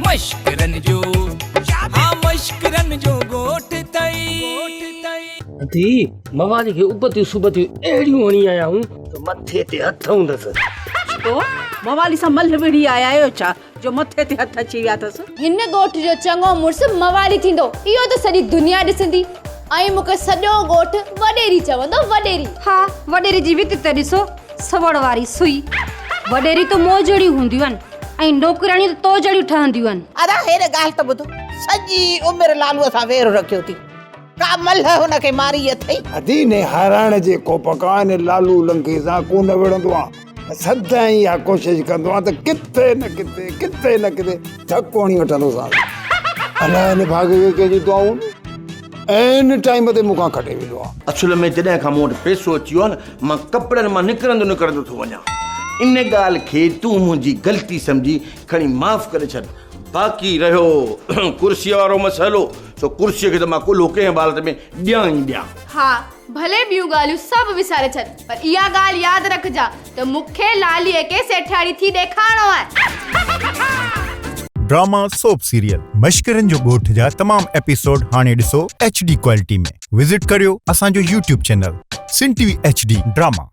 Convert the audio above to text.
مشڪرن جو ها مشڪرن جو ڳوٺ ٿئي. ادي، موالي کي ابتيون سبتيون اهڙيون هڻي آيا آهيون جو مٿي تي هٿ هوندس. ڇو؟ موالي سان ملهه وڙهي آيا آهيو ڇا جو مٿي تي هٿ اچي ويا اٿس؟ هن ڳوٺ جو چڱو مڙس موالي ٿيندو، اهو ته سڄي دنيا ڏسندي ۽ مون کي سڄو ڳوٺ وڏيري چوندو، وڏيري. ها، وڏيري جي وت ته ڏسو، سوڙ واري سئي. وڏيري ته مون جهڙيون هونديون آهن ۽ نوڪرياڻيون ته تو جهڙيون ٺهنديون آهن. ادا هير ڳالهه ته ٻڌ، سڄي عمر لالوء سان وير رکيو ٿي، ڪا ملهه هن کي ماري اٿئي؟ ادي انهي هارائڻ جي ڪوپ کان ان لالو لنگهي سان ڪونه وڙهندو آهيان. سدائين اها ڪوشش ڪندو آهيان ته ڪٿي نه ڪٿي ڪٿي نه ڪٿي ڌڪ هڻي وٺندوسانس. الاء ان ڀاڳ کي ڪنهن جون دعائون عين ٽائيم تي مون کان کٽي ويندو آهي. اصل ۾ جڏهن کان مون وٽ پئسو اچي ويو آهي نه مان ڪپڙن مان نڪرندو نڪرندو ٿو وڃان. ان ڳالهه کي تون منهنجي غلطي سمجهي کڻي معاف ڪري ڇڏ. باقي رهيو ڪرسيء وارو مسئلو سو ڪرسيء کي ته مان ڪلهو ڪنهن به حالت ۾ ڏيان ئي ڏيان. ها ڀلي ٻيون ڳالهيون سڀ وساري ڇڏ پر اها ڳالهه ياد رکجان ته مون کي لاليء کي سيٺياڻي ٿي ڏيکارڻو آهي. ڊراما سوپ سيريل مشڪرن جو ڳوٺ جا تمام ايپيسوڊ هاڻي ڏسو ايڇ ڊي ڪوالٽي ۾ وزٽ ڪريو اسان جو YouTube channel Sindh T V H D drama.